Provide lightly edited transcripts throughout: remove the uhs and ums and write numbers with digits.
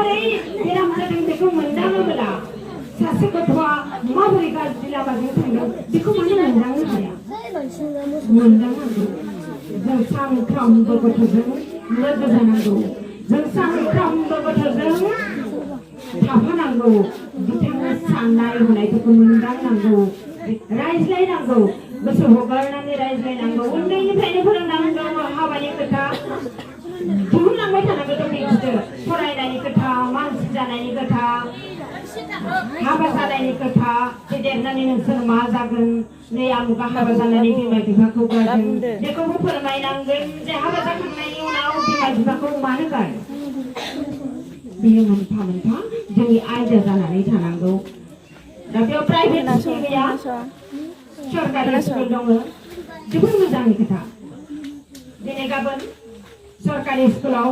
माबोरै बेराम जादों बेखौ मोनदाङोब्ला सासे गथ'आ माबोरै गाज्रि लामाजों थांदों बेखौ मानो मोनदांनो हाया? मोनदांनांगौ। जों सानफ्रामबो गथ'जों लोगो जानांगौ। जों सानफ्रामबो गथ'जों थाफानांगौ। बिथांनि साननाय हनायफोरखौ मोनदांनांगौ, रायज्लायनांगौ, गोसो हगारनानै रायज्लायनांगौ। उन्दैनिफ्रायनो फोरोंनांगौ हाबानि खोथा दिहुनलांबाय थानांगौ। टपिक्सजों फरायनायनि खोथा, मानसि जानायनि खोथा, हाबा जानायनि खोथा, देरनानै नोंसोर मा जागोन, नै आमुगा हाबा जानानै बिमा बिफाखौ गारदों, बेखौबो फोरमायनांगोन जे हाबा जाखांनायनि उनाव बिमा बिफाखौ मानो गारो। बेयो मोनफा मोनफा जोंनि आयदा जानानै थानांगौ। दा बेयाव प्राइभेट स्कुल गैया, सरकारि स्कुल दङ। जोबोर मोजांनि खोथा। दिनै गाबोन सरकारि स्कुलाव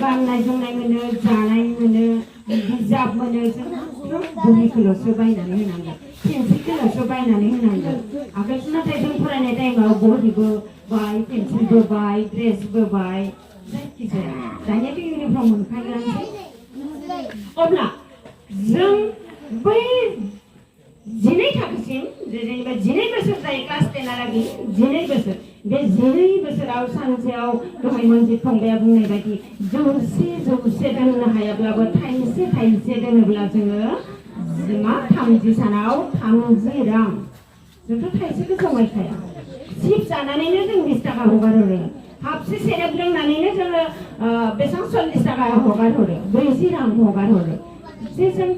गाननाय जोमनाय मोनो, जानाय मोनो, बिजाब मोनो। जों बहिखौल'सो बायनानै होनांगोन, पेन्सिलखौल'सो बायनानै होनांगोन। आगोल नाथाय जों फरायनाय टाइमाव बहिबो बाय, पेन्सिलबो बाय, ड्रेसबो बाय, जायखिजाया। दानियाथ' इउनिफर्म मोनखायोआनोसै। अब्ला जों बै 12 थाखोसिम जेनेबा 12 बोसोर जायो क्लास 10 हालागै 12 बोसोर। बे 12 बोसोराव सानसेयाव दहाय मनजित फंबाया बुंनाय बायदि जौसे दोननो हायाब्लाबो थाइसे दोनोब्ला जोङो मा 30 सानाव 30 रां। जोंथ' थाइसेखौ जमायखाया। सिप जानानैनो जों 20 थाखा हगार हरो। हाबसे सेरेब लोंनानैनो जोङो बेसेबां 40 थाखा हगार हरो, 40 रां हगार हरो। जे जों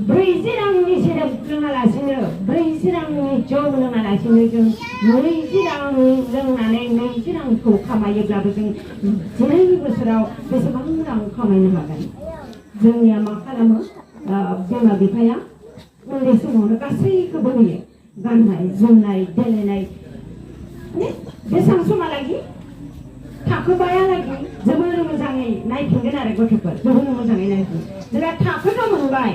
40 रांनि सेरेब लोङालासिनो, 40 रांनि जौ लोङालासिनो जों 20 रां लोंनानै 20 रांखौ खामायोब्लाबो जों 12 बोसोराव बेसेबां रां खामायनो हागोन? जोंनिया मा खालामो, बिमा बिफाया उन्दै समावनो गासैखौबो होयो। गाननाय जोमनाय, देलायनाय, बेसेबां समहालागि थाखोबायालागि जोबोर मोजाङै नायफिनगोन आरो गथ'फोर जोबोर मोजाङै नायफिन। जेब्ला थाखोथ' मोनबाय,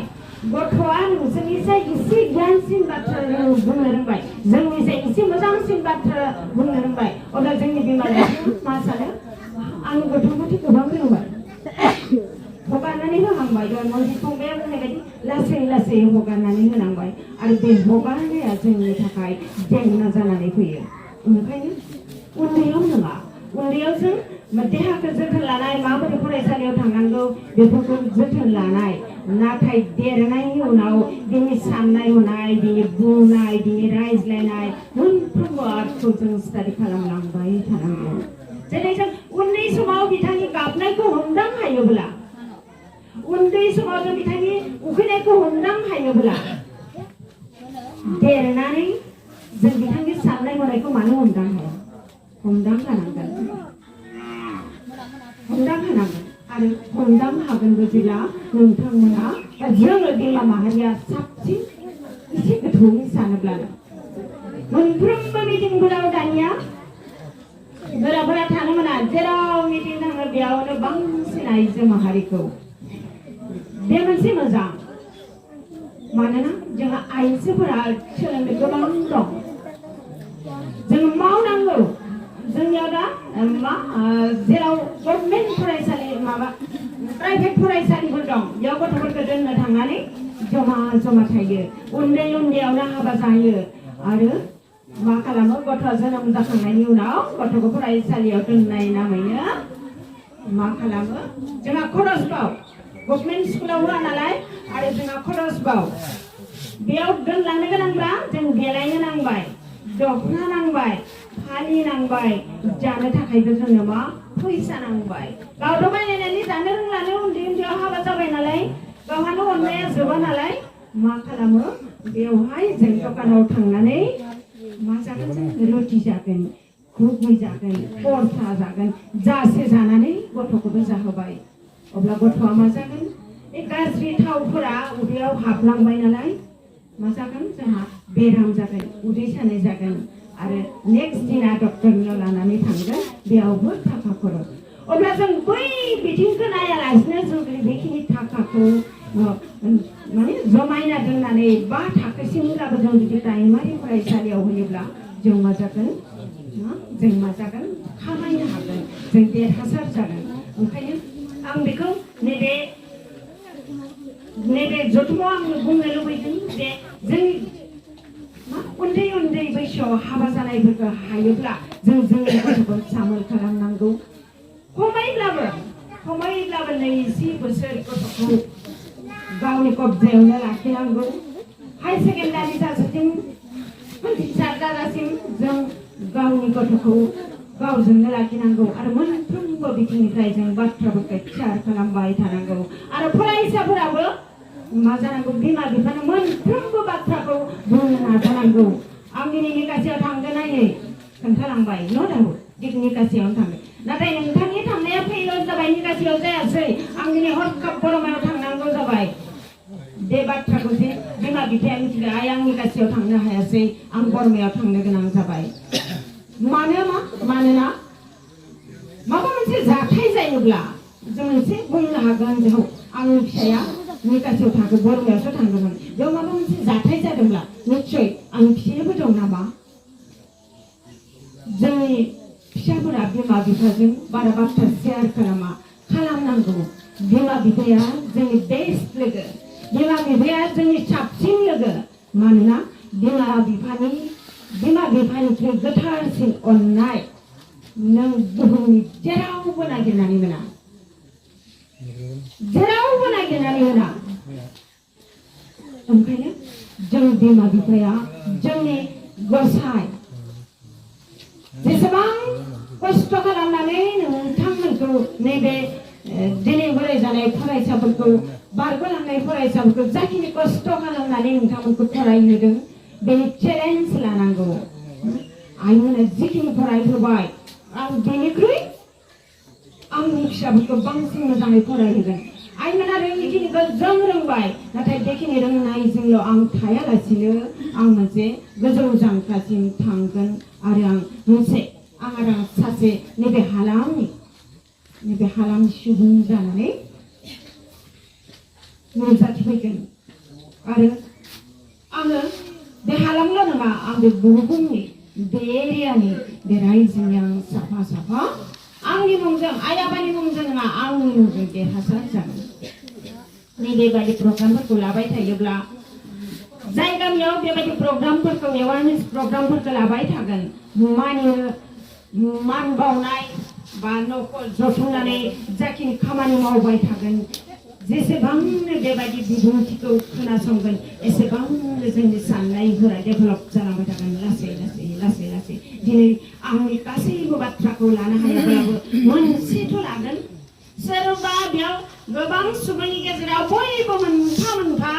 गथ'आ नोंसोरनिफ्राय एसे गियानसिन बाथ्रा बुंनो रोंबाय, जोंनिफ्राय एसे मोजांसिन बाथ्रा बुंनो रोंबाय, अब्ला जोंनि बिमा बिफाया मा सानो, आंनि गथ'खौथ' गोबां रोंबाय, हगारनानै होहांबाय। मनजित फंबाया बुंनाय बायदि लासै लासै हगारनानै होनांबाय। आरो बे हगारनाया जोंनि थाखाय जेंना जानानै फैयो। ओंखायनो उन्दैयाव नङा, उन्दैयाव जों देहाखौ जोथोन लानाय, माबोरै फरायसालियाव थांनांगौ बेफोरखौ जोथोन लानाय। नाथाय देरनायनि उनाव बिनि साननाय हनाय, बिनि बुंनाय, बिनि रायज्लायनाय मोनफ्रोमबो आर्टखौ जों स्टाडि खालामलांबाय थानांगौ। जेरै जों उन्दै समाव बिथांनि गाबनायखौ हमदां हायोब्ला, उन्दै समाव जों बिथांनि उखैनायखौ हमदां हायोब्ला, देरनानै जों बिथांनि साननाय हनायखौ मानो हमदां हाया? हमदां हानांगोन, हमदां हानांगोन। आरो हमदां हागोनबो जेब्ला नोंथांमोना जोङो बिमा माहारिया साबसिन एसे गोथौयै सानोब्लानो। मोनफ्रोमबो मिटिंफोराव दानिया गोराफोरा थानो मोना, जेराव मिटिं थाङो बेयावनो बांसिन आइजो माहारिखौ। बे मोनसे मोजां, मानोना जोंहा आइजोफोरा सोलोंनो गोबां दं, जों मावनांगौ। जोंनियाव दा जेराव गभर्नमेन्ट फरायसालि प्राइभेट फरायसालिफोर दं, बेयाव गथ'फोरखौ दोननो थांनानै जमा जमा थायो, उन्दै उन्दैयावनो हाबा जायो। आरो मा खालामो, गथ'आ जोनोम जाखांनायनि उनाव गथ'खौ फरायसालियाव दोननाय नामैनो मा खालामो, जोंहा खरसबाव गभर्नमेन्ट स्कुलाव होआ नालाय, आरो जोंहा खरसबाव बेयाव दोनलांनो गोनांब्ला जों देलायनो नांबाय, दखना नांबाय, फालि नांबाय, जानो थाखायबो जोंनो मा फैसा नांबाय। गावथ' बायनानै जानो रोंलानो, उन्दै उन्दैयाव हाबा जाबाय नालाय, गावहानो अननाया जोबा नालाय, मा खालामो, बेवहाय जों दखानाव थांनानै मा जागोन, जों रुटि जागोन, घुगनि जागोन, परथा जागोन, जासे जानानै गथ'खौबो जाहोबाय। अब्ला गथ'आ मा जागोन, बे गाज्रि थावफोरा उदैयाव हाबलांबाय नालाय मा जागोन, जोंहा बेराम जागोन, उदै सानाय जागोन। आरो नेक्स्ट दिना डक्टरनियाव लानानै थांगोन, बेयावबो थाखा खरस। अब्ला जों बै बिथिंखौ नायालासिनो जों बेखिनि थाखाखौ माने जमायना दोननानै 5 थाखोसिमब्लाबो जों जुदि प्राइमारि फरायसालियाव होयोब्ला जों मा जागोन, खामायनो हागोन, जों देरहासार जागोन। ओंखायनो आं बेखौ नैबे समाव आं बुंनो लुबैदों जे जों उन्दै उन्दै बैसोआव हाबा जानायफोरखौ हायोब्ला जों जोंनि गथ'खौ सामोल खालामनांगौ खमायब्लाबो 20 बोसोर गथ'खौ गावनि कब्जायावनो लाखिनांगौ हाई सेकेन्डारि जाजासिम टिचार जाजासिम जों गावनि गथ'खौ गावजोंनो लाखिनांगौ आरो मोनफ्रोमबो बिथिंनिफ्राय जों बाथ्राफोरखौ केयार खालामबाय थानांगौ आरो फरायसाफोराबो मा जानांगौ बिमा बिफानो मोनफ्रोमबो बाथ्राखौ बुंनो नाजानांगौ आं दिनै निकासियाव थांगोन नायै खोन्थालांबाय न' दाउट निकासियावनो थांगोन नाथाय नोंथांनि थांनाया फेल जाबाय निकासियाव जायासै आं दिनै हरखाब बरमायाव थांनांगौ जाबाय बे बाथ्राखौ जे बिमा बिफाया मिथिबाय आइ आं निकासियाव थांनो हायासै आं बरमायाव थांनो गोनां जाबाय मानोना माबा मोनसे जाथाय जायोब्ला जों मोनसे बुंनो हागोन जे आंनि फिसाया निकासियाव थांगोन बरमायावसो थांदोंमोन बेयाव माबा मोनसे जाथाय जादोंब्ला निस्सय आंनि फिसायाबो दं नामा जोंनि फिसाफोरा बिमा बिफाजों बारा बाथ्रा शेयार खालामनांगौ बिमा बिफाया जोंनि बेस्ट लोगो बिमा बिफाया जोंनि साबसिन लोगो मानोना बिमा बिफानिख्रुइ गोथारसिन अननाय नों बुहुमनि जेरावबो नागिरनानै मोना ओंखायनो जों बिमा बिफाया जोंनि गसाइ जेसेबां खस्थ' खालामनानै नोंथांमोनखौ नैबे दिनै फरायजानाय फरायसाफोरखौ बारग'लांनाय फरायसाफोरखौ जाखिनि खस्थ' खालामनानै नोंथांमोनखौ फरायहोदों बेनि चेलेन्ज लानांगौ आइमोना जिखिनि फरायहोबाय आं बेनिख्रुइ आंनि फिसाफोरखौ बांसिन मोजाङै फरायहोगोन आइमोना रोङिखिनिखौ जों रोंबाय नाथाय बेखिनि रोंनायजोंल' आं थायालासिनो आं मोनसे गोजौ जांख्लासिम थांगोन आरो आं सासे नैबे हालामनि सुबुं जानानै नुजाथिफैगोन आरो आङो बे हालामल' नङा आं बे बुहुमनि बे एरियानि बे रायजोनि आं साफा आंनि मुंजों आइ आफानि मुंजों नङा आंनि मुंजों देरहासार जागोन नैबेबायदि प्रग्रामफोरखौ लाबाय थायोब्ला जाय गामियाव बेबायदि प्रग्रामफोरखौ एवारनेस प्रग्रामफोरखौ लाबाय थागोन मान बावनाय बा न'खर जथुमनानै जाखिनि खामानि मावबाय थागोन जेसेबांनो बेबायदि बिबुंथिखौ खोनासंगोन एसेबांनो जोंनि साननायफोरा डेभेलप जालांबाय थागोन लासै दिनै आंनि गासैबो बाथ्राखौ लानो हायाब्लाबो मोनसेथ' लागोन सोरबा बेयाव गोबां सुबुंनि गेजेराव बयबो मोनफा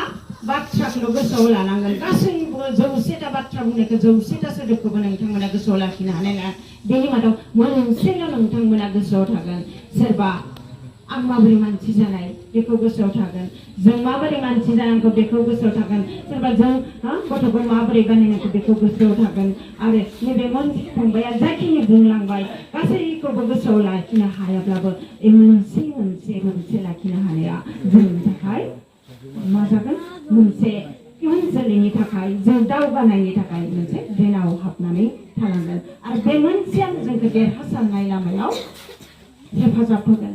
बाथ्राखौल' गोसोआव लानांगोन गासैबो 100ता बाथ्रा बुंनायखौ 100ता सोदोबखौबो नोंथांमोना गोसोआव लाखिनो हानाय नङा बेनि मादाव मोनसेल' नोंथांमोना गोसोआव थागोन सोरबा आं माबोरै मानसि जानाय बेखौ गोसोआव थागोन जों माबोरै मानसि जानांगौ बेखौ गोसोआव थागोन सोरबा जों गथ'खौ माबोरै बानायनांगौ बेखौ गोसोआव थागोन आरो नैबे मोनसे फंबाया जाखिनि बुंलांबाय गासैखौबो गोसोआव लाखिनो हायाब्लाबो मोनसे लाखिनो हानाया जोंनि थाखाय मा जागोन मोनसे इयुन जोलैनि थाखाय जों दावगानायनि थाखाय मोनसे ब्रेनाव हाबनानै थालांगोन आरो बे मोनसेयानो जोंखौ देरहासारनाय लामायाव हेफाजाब होगोन